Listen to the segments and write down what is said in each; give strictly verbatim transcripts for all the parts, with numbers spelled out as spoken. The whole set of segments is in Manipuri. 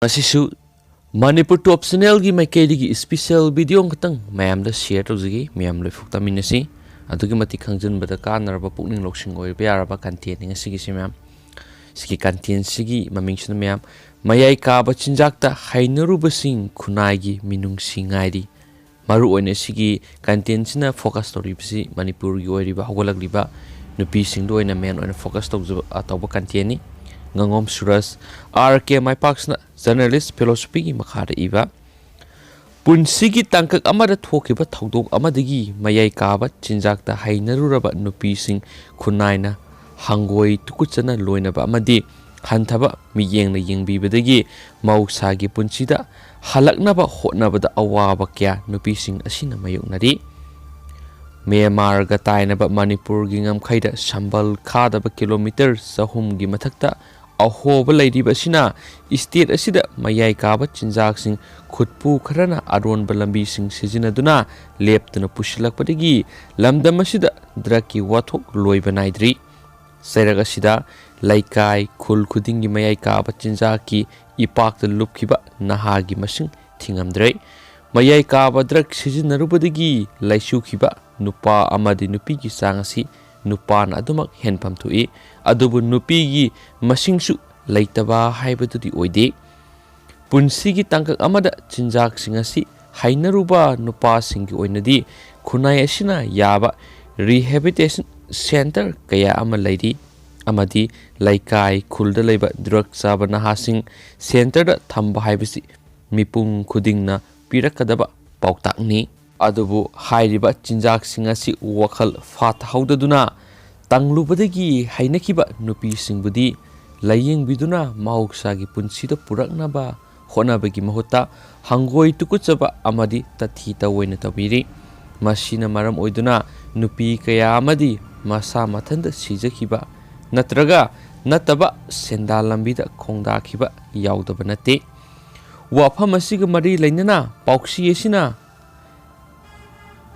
ꯉꯁꯤꯁꯨ ꯃꯅꯤꯄꯨꯔ ꯇꯣꯞ ꯆꯦꯅꯦꯜꯒꯤ ꯃꯥꯏꯀꯩꯗꯒꯤ ꯏꯁꯄꯤꯁꯦꯜ ꯚꯤꯗꯤꯑꯣ ꯑꯃꯈꯛꯇꯪ ꯃꯌꯥꯝꯗ ꯁꯤꯌꯔ ꯇꯧꯖꯒꯦ꯫ ꯃꯌꯥꯝ ꯂꯣꯏꯐꯨꯛ ꯇꯥꯃꯤꯟꯅꯁꯤ꯫ ꯑꯗꯨꯛꯀꯤ ꯃꯇꯤꯛ ꯈꯪꯖꯤꯟꯕꯗ ꯀꯥꯟꯅꯔꯕ, ꯄꯨꯛꯅꯤꯡ ꯂꯧꯁꯤꯡ ꯑꯣꯏꯕ ꯌꯥꯔꯕ ꯀꯟꯇꯦꯟꯅꯤ ꯉꯁꯤꯒꯤꯁꯤ ꯃꯌꯥꯝ꯫ ꯁꯤꯒꯤ ꯀꯟꯇꯦꯟꯁꯤꯒꯤ ꯃꯃꯤꯡꯁꯤꯅ ꯃꯌꯥꯝ ꯃꯌꯥꯏ ꯀꯥꯕ ꯆꯤꯟꯖꯥꯛꯇ ꯍꯩꯅꯔꯨꯕꯁꯤꯡ ꯈꯨꯟꯅꯥꯏꯒꯤ ꯃꯤꯅꯨꯡꯁꯤ ꯉꯥꯏꯔꯤ꯫ ꯃꯔꯨꯑꯣꯏꯅ ꯁꯤꯒꯤ ꯀꯟꯇꯦꯟꯁꯤꯅ ꯐꯣꯀꯁ ꯇꯧꯔꯤꯕꯁꯤ ꯃꯅꯤꯄꯨꯔꯒꯤ ꯑꯣꯏꯔꯤꯕ ꯍꯧꯒꯠꯂꯛꯂꯤꯕ ꯅꯨꯄꯤꯁꯤꯡꯗ ꯑꯣꯏꯅ ꯃꯦꯟ ꯑꯣꯏꯅ ꯐꯣꯀꯁ ꯇꯧꯖꯕ, ꯑ, ꯇꯧꯕ ꯀꯟꯇꯦꯟꯅꯤ꯫ ꯉꯥꯉꯣꯝ ꯁꯨꯔꯖ, ꯑꯥꯔ ꯀꯦ ꯃꯥꯏꯄꯥꯛꯁꯅ ꯖꯔꯅꯦꯂꯤꯁ ꯐꯦꯂꯣꯁꯤꯄꯤꯒꯤ ꯃꯈꯥꯗ ꯏꯕ꯫ ꯄꯨꯟꯁꯤꯒꯤ ꯇꯥꯡꯀꯛ ꯑꯃꯗ ꯊꯣꯛꯈꯤꯕ ꯊꯧꯗꯣꯛ ꯑꯃꯗꯒꯤ ꯃꯌꯥꯏ ꯀꯥꯕ ꯆꯤꯟꯖꯥꯛꯇ ꯍꯩꯅꯔꯨꯔꯕ ꯅꯨꯄꯤꯁꯤꯡ ꯈꯨꯟꯅꯥꯏꯅ ꯍꯪꯒꯣꯏ ꯇꯨꯀꯨꯠꯆꯅ ꯂꯣꯏꯅꯕ ꯑꯃꯗꯤ ꯍꯟꯊꯕ ꯃꯤꯠꯌꯦꯡꯅ ꯌꯦꯡꯕꯤꯕꯗꯒꯤ ꯃꯍꯧꯁꯥꯒꯤ ꯄꯨꯟꯁꯤꯗ ꯍꯜꯂꯛꯅꯕ ꯍꯣꯠꯅꯕꯗ ꯑꯋꯥꯕ ꯀꯌꯥ ꯅꯨꯄꯤꯁꯤꯡ ꯑꯁꯤꯅ ꯃꯥꯌꯣꯛꯅꯔꯤ꯫ ꯃ꯭ꯌꯥꯟꯃꯥꯔꯒ ꯇꯥꯏꯅꯕ ꯃꯅꯤꯄꯨꯔꯒꯤ ꯉꯝꯈꯩꯗ ꯁꯝꯕꯜ ꯈꯥꯗꯕ ꯀꯤꯂꯣꯃꯤꯇꯔ ꯆꯍꯨꯝꯒꯤ ꯃꯊꯛꯇ ꯑꯍꯣꯕ ꯂꯩꯔꯤꯕ ꯑꯁꯤꯅ ꯏꯁꯇꯦꯠ ꯑꯁꯤꯗ ꯃꯌꯥꯏ ꯀꯥꯕ ꯆꯤꯟꯖꯥꯛꯁꯤꯡ ꯈꯨꯠꯄꯨ ꯈꯔꯅ ꯑꯔꯣꯟꯕ ꯂꯝꯕꯤꯁꯤꯡ ꯁꯤꯖꯤꯟꯅꯗꯨꯅ ꯂꯦꯞꯇꯅ ꯄꯨꯁꯤꯜꯂꯛꯄꯗꯒꯤ ꯂꯝꯗꯝ ꯑꯁꯤꯗ ꯗ꯭ꯔꯒꯀꯤ ꯋꯥꯊꯣꯛ ꯂꯣꯏꯕ ꯅꯥꯏꯗ꯭ꯔꯤ꯫ ꯆꯩꯔꯛ ꯑꯁꯤꯗ ꯂꯩꯀꯥꯏ, ꯈꯨꯜ ꯈꯨꯗꯤꯡꯒꯤ ꯃꯌꯥꯏ ꯀꯥꯕ ꯆꯤꯟꯖꯥꯛꯀꯤ ꯏꯄꯥꯛꯇ ꯂꯨꯞꯈꯤꯕ ꯅꯍꯥꯒꯤ ꯃꯁꯤꯡ ꯊꯤꯉꯝꯗ꯭ꯔꯦ꯫ ꯃꯌꯥꯏ ꯀꯥꯕ ꯗ꯭ꯔꯒ ꯁꯤꯖꯤꯟꯅꯔꯨꯕꯗꯒꯤ ꯂꯩꯁꯨꯈꯤꯕ ꯅꯨꯄꯥ ꯑꯃꯗꯤ ꯅꯨꯄꯤꯒꯤ ꯆꯥꯡ ꯑꯁꯤ ꯅꯨꯄꯥꯅ ꯑꯗꯨꯃꯛ ꯍꯦꯟꯐꯝ ꯊꯣꯛꯏ, ꯑꯗꯨꯕꯨ ꯅꯨꯄꯤꯒꯤ ꯃꯁꯤꯡꯁꯨ ꯂꯩꯇꯕ ꯍꯥꯏꯕꯗꯨꯗꯤ ꯑꯣꯏꯗꯦ꯫ ꯄꯨꯟꯁꯤꯒꯤ ꯇꯥꯡꯀꯛ ꯑꯃꯗ ꯆꯤꯟꯖꯥꯛꯁꯤꯡ ꯑꯁꯤ ꯍꯩꯅꯔꯨꯕ ꯅꯨꯄꯥꯁꯤꯡꯒꯤ ꯑꯣꯏꯅꯗꯤ ꯈꯨꯟꯅꯥꯏ ꯑꯁꯤꯅ ꯌꯥꯕ rehabilitation centre ꯀꯌꯥ ꯑꯃ ꯂꯩꯔꯤ, ꯑꯃꯗꯤ ꯂꯩꯀꯥꯏ ꯈꯨꯜꯗ ꯂꯩꯕ ꯗ꯭ꯔꯒ ꯆꯥꯕ ꯅꯍꯥꯁꯤꯡ centreꯗ ꯊꯝꯕ ꯍꯥꯏꯕꯁꯤ ꯃꯤꯄꯨꯝ ꯈꯨꯗꯤꯡꯅ ꯄꯤꯔꯛꯀꯗꯕ ꯄꯥꯎꯇꯥꯛꯅꯤ꯫ ꯑꯗꯨꯕꯨ ꯍꯥꯏꯔꯤꯕ ꯆꯤꯟꯖꯥꯛꯁꯤꯡ ꯑꯁꯤ ꯋꯥꯈꯜ ꯐꯥꯊꯍꯧꯗꯗꯨꯅ ꯇꯪꯂꯨꯕꯗꯒꯤ ꯍꯩꯅꯈꯤꯕ ꯅꯨꯄꯤꯁꯤꯡꯕꯨꯗꯤ ꯂꯥꯌꯦꯡꯕꯤꯗꯨꯅ ꯃꯍꯧꯁꯥꯒꯤ ꯄꯨꯟꯁꯤꯗ ꯄꯨꯔꯛꯅꯕ ꯍꯣꯠꯅꯕꯒꯤ ꯃꯍꯨꯠꯇ ꯍꯪꯒꯣꯏ ꯇꯨꯀꯨꯠꯆꯕ ꯑꯃꯗꯤ ꯇꯊꯤ ꯇꯑꯣꯏꯅ ꯇꯧꯕꯤꯔꯤ꯫ ꯃꯁꯤꯅ ꯃꯔꯝ ꯑꯣꯏꯗꯨꯅ ꯅꯨꯄꯤ ꯀꯌꯥ ꯑꯃꯗꯤ ꯃꯁꯥ ꯃꯊꯟꯇ ꯁꯤꯖꯈꯤꯕ ꯅꯠꯇ꯭ꯔꯒ ꯅꯠꯇꯕ ꯁꯦꯟꯗꯥꯟ ꯂꯝꯕꯤꯗ ꯈꯣꯡꯗꯥꯈꯤꯕ ꯌꯥꯎꯗꯕ ꯅꯠꯇꯦ꯫ ꯋꯥꯐꯝ ꯑꯁꯤꯒ ꯃꯔꯤ ꯂꯩꯅꯅ ꯄꯥꯎꯁꯤ ꯑꯁꯤꯅ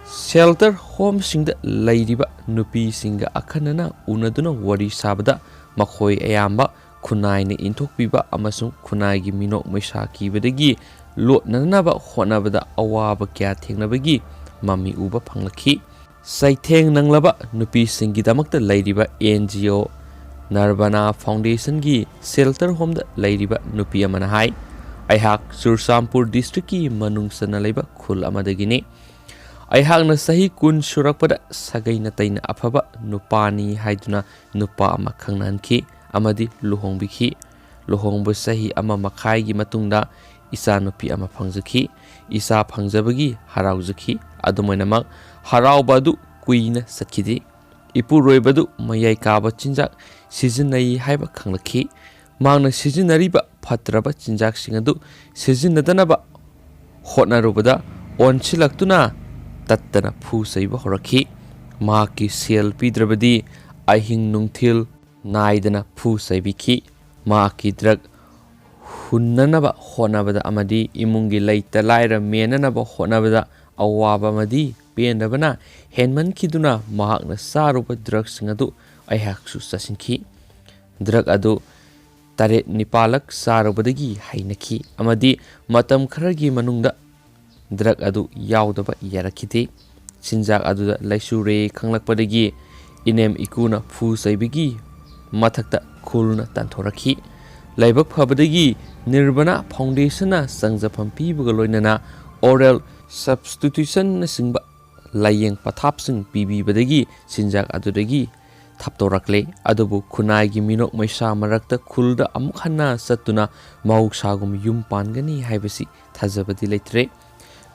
shelter homeꯁꯤꯡꯗ ꯂꯩꯔꯤꯕ ꯅꯨꯄꯤꯁꯤꯡꯒ ꯑꯈꯟꯅꯅ ꯎꯅꯗꯨꯅ ꯋꯥꯔꯤ ꯁꯥꯕꯗ ꯃꯈꯣꯏ ꯑꯌꯥꯝꯕ ꯈꯨꯟꯅꯥꯏꯅ ꯏꯟꯊꯣꯛꯄꯤꯕ ꯑꯃꯁꯨꯡ ꯈꯨꯟꯅꯥꯏꯒꯤ ꯃꯤꯅꯣꯛ ꯃꯩꯁꯥ ꯀꯤꯕꯗꯒꯤ ꯂꯣꯠꯅꯅꯕ ꯍꯣꯠꯅꯕꯗ ꯑꯋꯥꯕ ꯀꯌꯥ ꯊꯦꯡꯅꯕꯒꯤ ꯃꯃꯤ ꯎꯕ ꯐꯪꯂꯛꯈꯤ꯫ ꯆꯩꯊꯦꯡ ꯅꯪꯂꯕ ꯅꯨꯄꯤꯁꯤꯡꯒꯤꯗꯃꯛꯇ ꯂꯩꯔꯤꯕ NGO Nirvana Foundationꯒꯤ shelter homeꯗ ꯂꯩꯔꯤꯕ ꯅꯨꯄꯤ ꯑꯃꯅ ꯍꯥꯏ, "ꯑꯩꯍꯥꯛ ꯆꯨꯔꯆꯥꯟꯄꯨꯔ districtꯀꯤ ꯃꯅꯨꯡ ꯆꯟꯅ ꯂꯩꯕ ꯈꯨꯜ ꯑꯃꯗꯒꯤꯅꯤ꯫ ꯑꯩꯍꯥꯛꯅ ꯆꯍꯤ ꯀꯨꯟ ꯁꯨꯔꯛꯄꯗ ꯁꯥꯒꯩ ꯅꯥꯇꯩꯅ ꯑꯐꯕ ꯅꯨꯄꯥꯅꯤ ꯍꯥꯏꯗꯨꯅ ꯅꯨꯄꯥ ꯑꯃ ꯈꯪꯅꯍꯟꯈꯤ ꯑꯃꯗꯤ ꯂꯨꯍꯣꯡꯕꯤꯈꯤ꯫ ꯂꯨꯍꯣꯡꯕ ꯆꯍꯤ ꯑꯃ ꯃꯈꯥꯏꯒꯤ ꯃꯇꯨꯡꯗ ꯏꯆꯥꯅꯨꯄꯤ ꯑꯃ ꯐꯪꯖꯈꯤ꯫ ꯏꯆꯥ ꯐꯪꯖꯕꯒꯤ ꯍꯔꯥꯎꯖꯈꯤ꯫ ꯑꯗꯨꯝ ꯑꯣꯏꯅꯃꯛ, ꯍꯔꯥꯎꯕ ꯑꯗꯨ ꯀꯨꯏꯅ ꯆꯠꯈꯤꯗꯦ꯫ ꯏꯄꯨꯔꯣꯏꯕꯗꯨ ꯃꯌꯥꯏ ꯀꯥꯕ ꯆꯤꯟꯖꯥꯛ ꯁꯤꯖꯤꯟꯅꯩ ꯍꯥꯏꯕ ꯈꯪꯂꯛꯈꯤ꯫ ꯃꯍꯥꯛꯅ ꯁꯤꯖꯤꯟꯅꯔꯤꯕ ꯐꯠꯇ꯭ꯔꯕ ꯆꯤꯟꯖꯥꯛꯁꯤꯡ ꯑꯗꯨ ꯁꯤꯖꯤꯟꯅꯗꯅꯕ ꯍꯣꯠꯅꯔꯨꯕꯗ ꯑꯣꯟꯁꯤꯜꯂꯛꯇꯨꯅ ꯇꯠꯇꯅ ꯐꯨ ꯆꯩꯕ ꯍꯧꯔꯛꯈꯤ꯫ ꯃꯍꯥꯛꯀꯤ ꯁꯦꯜ ꯄꯤꯗ꯭ꯔꯕꯗꯤ ꯑꯍꯤꯡ ꯅꯨꯡꯊꯤꯜ ꯅꯥꯏꯗꯅ ꯐꯨ ꯆꯩꯕꯤꯈꯤ꯫ ꯃꯍꯥꯛꯀꯤ drug ꯍꯨꯟꯅꯅꯕ ꯍꯣꯠꯅꯕꯗ ꯑꯃꯗꯤ ꯏꯃꯨꯡꯒꯤ ꯂꯩꯇ ꯂꯥꯏꯔ ꯃꯦꯟꯅꯅꯕ ꯍꯣꯠꯅꯕꯗ ꯑꯋꯥꯕ ꯑꯃꯗꯤ ꯄꯦꯟꯗꯕꯅ ꯍꯦꯟꯃꯟꯈꯤꯗꯨꯅ ꯃꯍꯥꯛꯅ ꯆꯥꯔꯨꯕ drugꯁꯤꯡ ꯑꯗꯨ ꯑꯩꯍꯥꯛꯁꯨ ꯆꯥꯁꯤꯟꯈꯤ꯫ Drug ꯑꯗꯨ ꯇꯔꯦꯠ ꯅꯤꯄꯥꯜꯂꯛ ꯆꯥꯔꯨꯕꯗꯒꯤ ꯍꯩꯅꯈꯤ ꯑꯃꯗꯤ ꯃꯇꯝ ꯈꯔꯒꯤ ꯃꯅꯨꯡꯗ drug ꯑꯗꯨ ꯌꯥꯎꯗꯕ ꯌꯥꯔꯛꯈꯤꯗꯦ꯫ ꯆꯤꯟꯖꯥꯛ ꯑꯗꯨꯗ ꯂꯩꯆꯨꯔꯦ ꯈꯪꯂꯛꯄꯗꯒꯤ ꯏꯅꯦꯝ ꯏꯀꯨꯅ ꯐꯨ ꯆꯩꯕꯒꯤ ꯃꯊꯛꯇ ꯈꯨꯜꯅ ꯇꯥꯟꯊꯣꯔꯛꯈꯤ꯫ ꯂꯥꯏꯕꯛ ꯐꯕꯗꯒꯤ Nirvana Foundationꯅ ꯆꯪꯖꯐꯝ ꯄꯤꯕꯒ ꯂꯣꯏꯅꯅ oral substitutionꯅꯆꯤꯡꯕ ꯂꯥꯏꯌꯦꯡ ꯄꯊꯥꯞꯁꯤꯡ ꯄꯤꯕꯤꯕꯗꯒꯤ ꯆꯤꯟꯖꯥꯛ ꯑꯗꯨꯗꯒꯤ ꯊꯥꯞꯇꯣꯔꯛꯂꯦ꯫ ꯑꯗꯨꯕꯨ ꯈꯨꯟꯅꯥꯏꯒꯤ ꯃꯤꯅꯣꯛ ꯃꯩꯁꯥ ꯃꯔꯛꯇ ꯈꯨꯜꯗ ꯑꯃꯨꯛ ꯍꯟꯅ ꯆꯠꯇꯨꯅ ꯃꯍꯧꯁꯥꯒꯨꯝ ꯌꯨꯝ ꯄꯥꯟꯒꯅꯤ ꯍꯥꯏꯕꯁꯤ ꯊꯥꯖꯕꯗꯤ ꯂꯩꯇ꯭ꯔꯦ꯫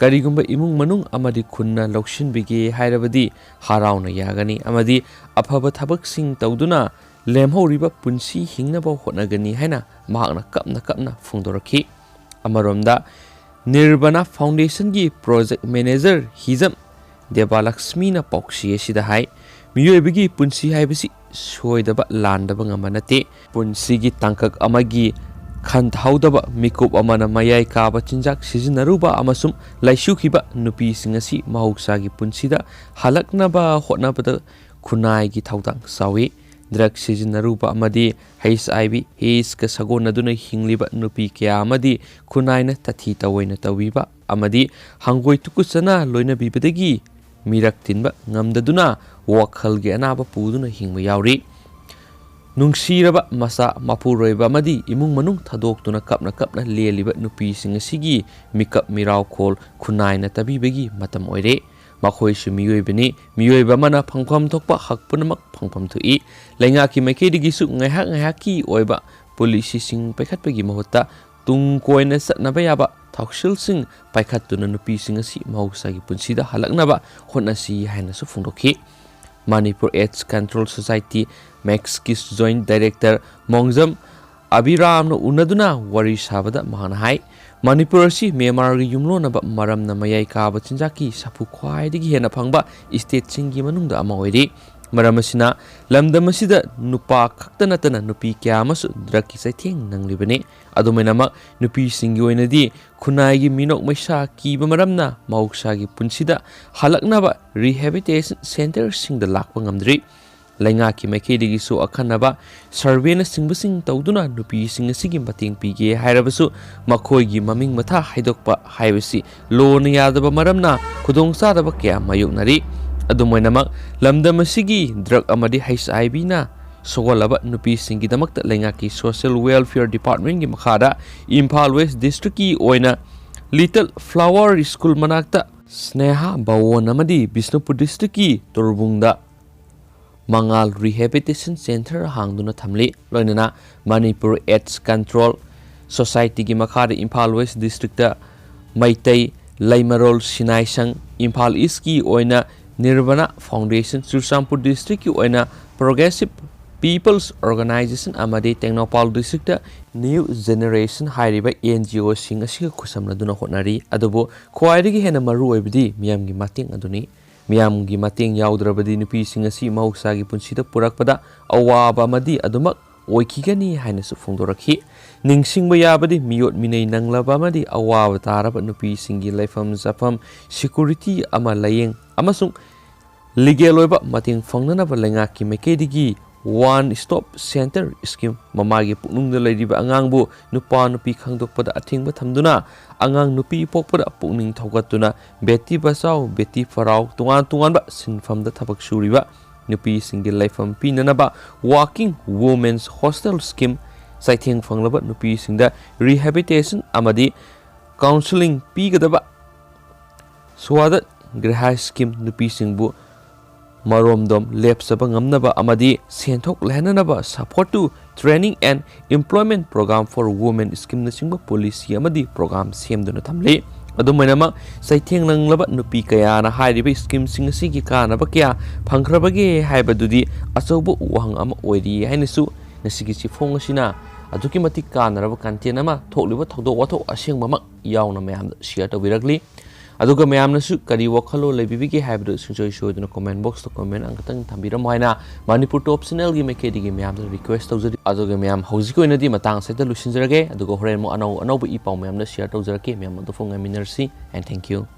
ꯀꯔꯤꯒꯨꯝꯕ ꯏꯃꯨꯡ ꯃꯅꯨꯡ ꯑꯃꯗꯤ ꯈꯨꯟꯅ ꯂꯧꯁꯤꯟꯕꯤꯒꯦ ꯍꯥꯏꯔꯕꯗꯤ ꯍꯔꯥꯎꯅ ꯌꯥꯒꯅꯤ ꯑꯃꯗꯤ ꯑꯐꯕ ꯊꯕꯛꯁꯤꯡ ꯇꯧꯗꯨꯅ ꯂꯦꯝꯍꯧꯔꯤꯕ ꯄꯨꯟꯁꯤ ꯍꯤꯡꯅꯕ ꯍꯣꯠꯅꯒꯅꯤ ꯍꯥꯏꯅ ꯃꯍꯥꯛꯅ ꯀꯞꯅ ꯀꯞꯅ ꯐꯣꯡꯗꯣꯔꯛꯈꯤ꯫ ꯑꯃꯔꯣꯝꯗ, Nirvana Foundationꯒꯤ project manager ꯍꯤꯖꯝ ꯗꯦꯕꯥꯂꯛꯁꯃꯤꯅ ꯄꯥꯎꯆꯦ ꯑꯁꯤꯗ ꯍꯥꯏ, "ꯃꯤꯑꯣꯏꯕꯒꯤ ꯄꯨꯟꯁꯤ ꯍꯥꯏꯕꯁꯤ ꯁꯣꯏꯗꯕ ꯂꯥꯟꯗꯕ ꯉꯝꯕ ꯅꯠꯇꯦ꯫ ꯄꯨꯟꯁꯤꯒꯤ ꯇꯥꯡꯀꯛ ꯑꯃꯒꯤ ꯈꯟꯊꯍꯧꯗꯕ ꯃꯤꯀꯨꯞ ꯑꯃꯅ ꯃꯌꯥꯏ ꯀꯥꯕ ꯆꯤꯟꯖꯥꯛ ꯁꯤꯖꯤꯟꯅꯔꯨꯕ ꯑꯃꯁꯨꯡ ꯂꯩꯁꯨꯈꯤꯕ ꯅꯨꯄꯤꯁꯤꯡ ꯑꯁꯤ ꯃꯍꯧꯁꯥꯒꯤ ꯄꯨꯟꯁꯤꯗ ꯍꯜꯂꯛꯅꯕ ꯍꯣꯠꯅꯕꯗ ꯈꯨꯟꯅꯥꯏꯒꯤ ꯊꯧꯗꯥꯡ ꯆꯥꯎꯏ꯫ ꯗ꯭ꯔꯒ ꯁꯤꯖꯤꯟꯅꯔꯨꯕ ꯑꯃꯗꯤ ꯍꯩꯆ ꯑꯥꯏ ꯚꯤ ꯑꯦꯗꯁꯀ ꯁꯥꯒꯣꯟꯅꯗꯨꯅ ꯍꯤꯡꯂꯤꯕ ꯅꯨꯄꯤ ꯀꯌꯥ ꯑꯃꯗꯤ ꯈꯨꯟꯅꯥꯏꯅ ꯇꯊꯤ ꯇꯑꯣꯏꯅ ꯇꯧꯕꯤꯕ ꯑꯃꯗꯤ ꯍꯪꯒꯣꯏ ꯇꯨꯀꯨꯠꯆꯅ ꯂꯣꯏꯅꯕꯤꯕꯗꯒꯤ ꯃꯤꯔꯛ ꯇꯤꯟꯕ ꯉꯝꯗꯗꯨꯅ ꯋꯥꯈꯜꯒꯤ ꯑꯅꯥꯕ ꯄꯨꯗꯨꯅ ꯍꯤꯡꯕ ꯌꯥꯎꯔꯤ꯫ ꯅꯨꯡꯁꯤꯔꯕ ꯃꯆꯥ ꯃꯄꯨꯔꯣꯏꯕ ꯑꯃꯗꯤ ꯏꯃꯨꯡ ꯃꯅꯨꯡ ꯊꯥꯗꯣꯛꯇꯨꯅ ꯀꯞꯅ ꯀꯞꯅ ꯂꯦꯜꯂꯤꯕ ꯅꯨꯄꯤꯁꯤꯡ ꯑꯁꯤꯒꯤ ꯃꯤꯀꯞ ꯃꯤꯔꯥꯎꯈꯣꯜ ꯈꯨꯟꯅꯥꯏꯅ ꯇꯥꯕꯤꯕꯒꯤ ꯃꯇꯝ ꯑꯣꯏꯔꯦ꯫ ꯃꯈꯣꯏꯁꯨ ꯃꯤꯑꯣꯏꯕꯅꯤ, ꯃꯤꯑꯣꯏꯕ ꯑꯃꯅ ꯐꯪꯐꯝ ꯊꯣꯛꯄ ꯍꯛ ꯄꯨꯝꯅꯃꯛ ꯐꯪꯐꯝ ꯊꯣꯛꯏ꯫ ꯂꯩꯉꯥꯛꯀꯤ ꯃꯥꯏꯀꯩꯗꯒꯤꯁꯨ ꯉꯥꯏꯍꯥꯛ ꯉꯥꯏꯍꯥꯛꯀꯤ ꯑꯣꯏꯕ ꯄꯣꯂꯤꯁꯤꯁꯤꯡ ꯄꯥꯏꯈꯠꯄꯒꯤ ꯃꯍꯨꯠꯇ ꯇꯨꯡ ꯀꯣꯏꯅ ꯆꯠꯅꯕ ꯌꯥꯕ ꯊꯧꯁꯤꯜꯁꯤꯡ ꯄꯥꯏꯈꯠꯇꯨꯅ ꯅꯨꯄꯤꯁꯤꯡ ꯑꯁꯤ ꯃꯍꯧꯁꯥꯒꯤ ꯄꯨꯟꯁꯤꯗ ꯍꯜꯂꯛꯅꯕ ꯍꯣꯠꯅꯁꯤ ꯍꯥꯏꯅꯁꯨ ꯐꯣꯡꯗꯣꯛꯈꯤ꯫ ꯃꯅꯤꯄꯨꯔ ꯑꯦꯗꯁ ꯀꯟꯇ꯭ꯔꯣꯜ ꯁꯣꯁꯥꯏꯇꯤ, ꯃꯦꯛꯁꯀꯤ ꯖꯣꯏꯟꯠ ꯗꯥꯏꯔꯦꯛꯇꯔ ꯃꯣꯡꯖꯝ ꯑꯕꯤꯔꯥꯝꯅ ꯎꯅꯗꯨꯅ ꯋꯥꯔꯤ ꯁꯥꯕꯗ ꯃꯍꯥꯛꯅ ꯍꯥꯏ, ꯃꯅꯤꯄꯨꯔ ꯑꯁꯤ ꯃ꯭ꯌꯥꯟꯃꯥꯔꯒꯤ ꯌꯨꯝꯂꯣꯟꯅꯕ ꯃꯔꯝꯅ ꯃꯌꯥꯏ ꯀꯥꯕ ꯆꯤꯟꯖꯥꯛꯀꯤ ꯁꯥꯐꯨ ꯈ꯭ꯋꯥꯏꯗꯒꯤ ꯍꯦꯟꯅ ꯐꯪꯕ ꯁ꯭ꯇꯦꯠꯁꯤꯡꯒꯤ ꯃꯅꯨꯡꯗ ꯑꯃ ꯑꯣꯏꯔꯤ꯫ ꯃꯔꯝ ꯑꯁꯤꯅ ꯂꯝꯗꯝ ꯑꯁꯤꯗ ꯅꯨꯄꯥ ꯈꯛꯇ ꯅꯠꯇꯅ ꯅꯨꯄꯤ ꯀꯌꯥ ꯑꯃꯁꯨ ꯗ꯭ꯔꯒꯀꯤ ꯆꯩꯊꯦꯡ ꯅꯪꯂꯤꯕꯅꯤ꯫ ꯑꯗꯨꯃꯥꯏꯅꯃꯛ ꯅꯨꯄꯤꯁꯤꯡꯒꯤ ꯑꯣꯏꯅꯗꯤ ꯈꯨꯟꯅꯥꯏꯒꯤ ꯃꯤꯅꯣꯛ ꯃꯩꯁꯥ ꯀꯤꯕ ꯃꯔꯝꯅ ꯃꯍꯧꯁꯥꯒꯤ ꯄꯨꯟꯁꯤꯗ ꯍꯜꯂꯛꯅꯕ ꯔꯤꯍꯦꯕꯤꯂꯤꯇꯦꯁꯟ ꯁꯦꯟꯇꯔꯁꯤꯡꯗ ꯂꯥꯛꯄ ꯉꯝꯗ꯭ꯔꯤ꯫ ꯂꯩꯉꯥꯛꯀꯤ ꯃꯥꯏꯀꯩꯗꯒꯤꯁꯨ ꯑꯈꯟꯅꯕ ꯁꯔꯚꯦꯅꯆꯤꯡꯕꯁꯤꯡ ꯇꯧꯗꯨꯅ ꯅꯨꯄꯤꯁꯤꯡ ꯑꯁꯤꯒꯤ ꯃꯇꯦꯡ ꯄꯤꯒꯦ ꯍꯥꯏꯔꯕꯁꯨ ꯃꯈꯣꯏꯒꯤ ꯃꯃꯤꯡ ꯃꯊꯥ ꯍꯥꯏꯗꯣꯛꯄ ꯍꯥꯏꯕꯁꯤ ꯂꯣꯅ ꯌꯥꯗꯕ ꯃꯔꯝꯅ ꯈꯨꯗꯣꯡꯆꯥꯗꯕ ꯀꯌꯥ ꯃꯥꯌꯣꯛꯅꯔꯤ꯫ ꯑꯗꯨꯝ ꯑꯣꯏꯅꯃꯛ, ꯂꯝꯗꯝ ꯑꯁꯤꯒꯤ ꯗ꯭ꯔꯒ ꯑꯃꯗꯤ ꯍꯩꯆ ꯑꯥꯏ ꯚꯤꯅ ꯁꯣꯛꯍꯜꯂꯕ ꯅꯨꯄꯤꯁꯤꯡꯒꯤꯗꯃꯛꯇ ꯂꯩꯉꯥꯛꯀꯤ ꯁꯣꯁꯤꯌꯦꯜ ꯋꯦꯜꯐꯤꯌꯔ ꯗꯤꯄꯥꯔꯠꯃꯦꯟꯒꯤ ꯃꯈꯥꯗ ꯏꯝꯐꯥꯜ ꯋꯦꯁ ꯗꯤꯁꯇ꯭ꯔꯤꯛꯀꯤ ꯑꯣꯏꯅ ꯂꯤꯇꯜ ꯐ꯭ꯂꯥꯋꯔ ꯁ꯭ꯀꯨꯜ ꯃꯅꯥꯛꯇ ꯁ꯭ꯅꯦꯍꯥ ꯚꯋꯟ ꯑꯃꯗꯤ ꯕꯤꯁꯅꯨꯄꯨꯔ ꯗꯤꯁꯇ꯭ꯔꯤꯛꯀꯤ ꯇꯣꯔꯕꯨꯡꯗ ꯃꯉꯥꯜ ꯔꯤꯍꯦꯕꯤꯂꯤꯇꯦꯁꯟ ꯁꯦꯟꯇꯔ ꯍꯥꯡꯗꯨꯅ ꯊꯝꯂꯤ꯫ ꯂꯣꯏꯅꯅ ꯃꯅꯤꯄꯨꯔ ꯑꯦꯗꯁ ꯀꯟꯇ꯭ꯔꯣꯜ ꯁꯣꯁꯥꯏꯇꯤꯒꯤ ꯃꯈꯥꯗ ꯏꯝꯐꯥꯜ ꯋꯦꯁ ꯗꯤꯁꯇ꯭ꯔꯤꯛꯇ ꯃꯩꯇꯩ ꯂꯩꯃꯔꯣꯜ ꯁꯤꯅꯥꯏ ꯁꯪ, ꯏꯝꯐꯥꯜ ꯏꯁꯀꯤ ꯑꯣꯏꯅ ꯅꯤꯔꯕꯅ ꯐꯥꯎꯟꯗꯦꯁꯟ, ꯆꯨꯔꯆꯥꯟꯄꯨꯔ ꯗꯤꯁꯇ꯭ꯔꯤꯛꯀꯤ ꯑꯣꯏꯅ ꯄ꯭ꯔꯣꯒ꯭ꯔꯦꯁꯤꯚ ꯄꯤꯄꯜꯁ ꯑꯣꯔꯒꯅꯥꯏꯖꯦꯁꯟ ꯑꯃꯗꯤ ꯇꯦꯡꯅꯧꯄꯥꯜ ꯗꯤꯁꯇ꯭ꯔꯤꯛꯇ ꯅ꯭ꯌꯨ ꯖꯦꯅꯦꯔꯦꯁꯟ ꯍꯥꯏꯔꯤꯕ ꯑꯦꯟ ꯖꯤ ꯑꯣꯁꯤꯡ ꯑꯁꯤꯒ ꯈꯨꯠꯁꯝꯅꯗꯨꯅ ꯍꯣꯠꯅꯔꯤ꯫ ꯑꯗꯨꯕꯨ ꯈ꯭ꯋꯥꯏꯗꯒꯤ ꯍꯦꯟꯅ ꯃꯔꯨ ꯑꯣꯏꯕꯗꯤ ꯃꯤꯌꯥꯝꯒꯤ ꯃꯇꯦꯡ ꯑꯗꯨꯅꯤ꯫ ꯃꯤꯌꯥꯝꯒꯤ ꯃꯇꯦꯡ ꯌꯥꯎꯗ꯭ꯔꯕꯗꯤ ꯅꯨꯄꯤꯁꯤꯡ ꯑꯁꯤ ꯃꯍꯧꯁꯥꯒꯤ ꯄꯨꯟꯁꯤꯗ ꯄꯨꯔꯛꯄꯗ ꯑꯋꯥꯕ ꯑꯃꯗꯤ ꯑꯗꯨꯃꯛ ꯑꯣꯏꯈꯤꯒꯅꯤ ꯍꯥꯏꯅꯁꯨ ꯐꯣꯡꯗꯣꯔꯛꯈꯤ꯫ ꯅꯤꯡꯁꯤꯡꯕ ꯌꯥꯕꯗꯤ, ꯃꯤꯑꯣꯠ ꯃꯤꯅꯩ ꯅꯪꯂꯕ ꯑꯃꯗꯤ ꯑꯋꯥꯕ ꯇꯥꯔꯕ ꯅꯨꯄꯤꯁꯤꯡꯒꯤ ꯂꯩꯐꯝ ꯆꯥꯐꯝ, ꯁꯦꯀ꯭ꯌꯨꯔꯤꯇꯤ ꯑꯃ ꯂꯥꯏꯌꯦꯡ ꯑꯃꯁꯨꯡ ꯂꯤꯒꯦꯜ ꯑꯣꯏꯕ ꯃꯇꯦꯡ ꯐꯪꯅꯅꯕ ꯂꯩꯉꯥꯛꯀꯤ ꯃꯥꯏꯀꯩꯗꯒꯤ One Stop Center Scheme, ꯃꯃꯥꯒꯤ ꯄꯨꯛꯅꯨꯡꯗ ꯂꯩꯔꯤꯕ ꯑꯉꯥꯡꯕꯨ ꯅꯨꯄꯥ ꯅꯨꯄꯤ ꯈꯪꯗꯣꯛꯄꯗ ꯑꯊꯤꯡꯕ ꯊꯝꯗꯨꯅ, ꯑꯉꯥꯡ ꯅꯨꯄꯤ ꯄꯣꯛꯄꯗ ꯄꯨꯛꯅꯤꯡ ꯊꯧꯒꯠꯇꯨꯅ, ꯕꯦꯇꯤ ꯕꯆꯥꯎ, ꯕꯦꯇꯤ ꯄꯔꯥꯎ, ꯇꯣꯉꯥꯟ ꯇꯣꯉꯥꯟꯕ ꯁꯤꯟꯐꯝꯗ ꯊꯕꯛ ꯁꯨꯔꯤꯕ ꯅꯨꯄꯤꯁꯤꯡꯒꯤ ꯂꯩꯐꯝ ꯄꯤꯅꯅꯕ Working Women's Hostel Scheme, ꯆꯩꯊꯦꯡ ꯐꯪꯂꯕ ꯅꯨꯄꯤꯁꯤꯡꯗ rehabilitation ꯑꯃꯗꯤ counselling ꯄꯤꯒꯗꯕ Swadhyay Graha Scheme, ꯅꯨꯄꯤꯁꯤꯡꯕꯨ ꯃꯔꯣꯝꯗꯣꯝ ꯂꯦꯞꯆꯕ ꯉꯝꯅꯕ ꯑꯃꯗꯤ ꯁꯦꯟꯊꯣꯛ ꯂꯩꯍꯟꯅꯅꯕ Support to Training and Employment Program for Women Scheme ꯅꯆꯤꯡꯕ policy ꯑꯃꯗꯤ program ꯁꯦꯝꯗꯨꯅ ꯊꯝꯂꯤ꯫ ꯑꯗꯨꯝ ꯑꯣꯏꯅꯃꯛ, ꯆꯩꯊꯦꯡ ꯅꯪꯂꯕ ꯅꯨꯄꯤ ꯀꯌꯥꯅ ꯍꯥꯏꯔꯤꯕ schemeꯁꯤꯡ ꯑꯁꯤꯒꯤ ꯀꯥꯟꯅꯕ ꯀꯌꯥ ꯐꯪꯈ꯭ꯔꯕꯒꯦ ꯍꯥꯏꯕꯗꯨꯗꯤ ꯑꯆꯧꯕ ꯋꯥꯍꯪ ꯑꯃ ꯑꯣꯏꯔꯤ ꯍꯥꯏꯅꯁꯨ ꯉꯁꯤꯒꯤ ꯆꯦꯐꯣꯡ ꯑꯁꯤꯅ ꯑꯗꯨꯛꯀꯤ ꯃꯇꯤꯛ ꯀꯥꯟꯅꯔꯕ content ꯑꯃ, ꯊꯣꯛꯂꯤꯕ ꯊꯧꯗꯣꯛ ꯋꯥꯊꯣꯛ ꯑꯁꯦꯡꯕꯃꯛ ꯌꯥꯎꯅ ꯃꯌꯥꯝꯗ share ꯇꯧꯕꯤꯔꯛꯂꯤ꯫ ꯑꯗꯨꯒ ꯃꯌꯥꯝꯅꯁꯨ ꯀꯔꯤ ꯋꯥꯈꯜꯂꯣꯟ ꯂꯩꯕꯤꯕꯒꯦ ꯍꯥꯏꯕꯗꯨ ꯁꯨꯡꯁꯣꯏ ꯁꯣꯏꯗꯅ comment boxꯇ comment ꯑꯃꯈꯛꯇꯪ ꯊꯝꯕꯤꯔꯝꯃꯣ ꯍꯥꯏꯅ Manipur Top Channelꯒꯤ ꯃꯥꯏꯀꯩꯗꯒꯤ ꯃꯌꯥꯝꯗ request ꯇꯧꯖꯔꯤ꯫ ꯑꯗꯨꯒ ꯃꯌꯥꯝ, ꯍꯧꯖꯤꯛꯀꯤ ꯑꯣꯏꯅꯗꯤ ꯃꯇꯥꯡ ꯑꯁꯤꯗ ꯂꯣꯏꯁꯤꯟꯖꯔꯒꯦ, ꯑꯗꯨꯒ ꯍꯣꯔꯦꯟ ꯑꯃꯨꯛ ꯑꯅꯧ ꯑꯅꯧꯕ ꯏ ꯄꯥꯎ ꯃꯌꯥꯝꯗ share ꯇꯧꯖꯔꯛꯀꯦ꯫ ꯃꯌꯥꯝ ꯑꯗꯨ ꯐꯥꯎ ꯉꯥꯏꯃꯤꯟꯅꯔꯁꯤ, and thank you꯫